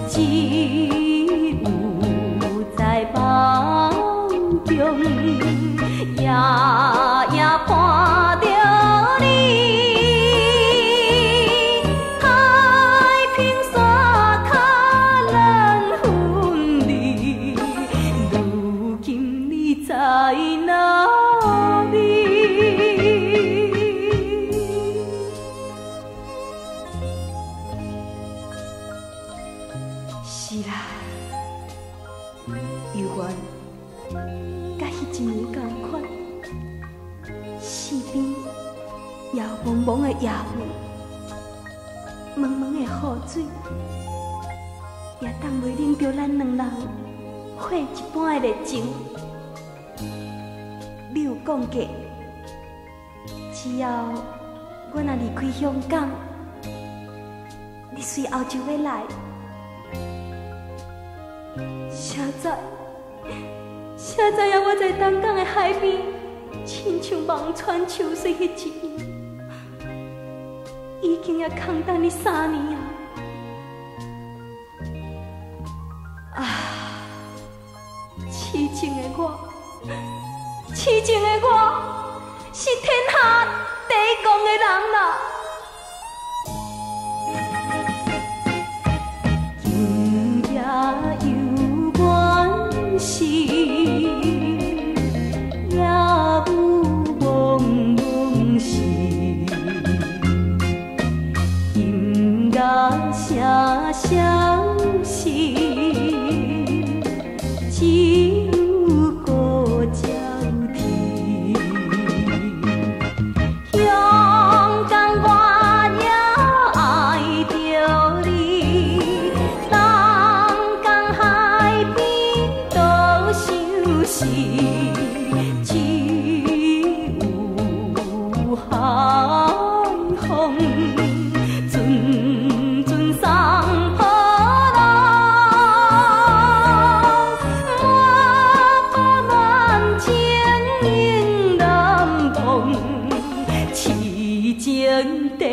只有在夢中，夜夜伴著你。太平山跤難分離，如今你在哪裡？是啦，猶原佮彼一暝仝款，四邊也有蒙蒙的夜霧，蒙蒙的雨水，也擋袂冷著咱兩人火一般的熱情。你有講過，只要阮若離開香港，你隨後就欲來。誰知，誰知影我在東港的海邊，親像望穿秋水彼一樣，已經也空等你3年啊！啊，痴情的我，痴情的我，是天下第一戇的人啦！今夜猶原是夜霧蒙蒙時，音樂聲相思，只有孤鸟啼。香港我也愛著你，東港海邊多相思，只有海風陣陣送波浪，我不願情永難忘，痴情第一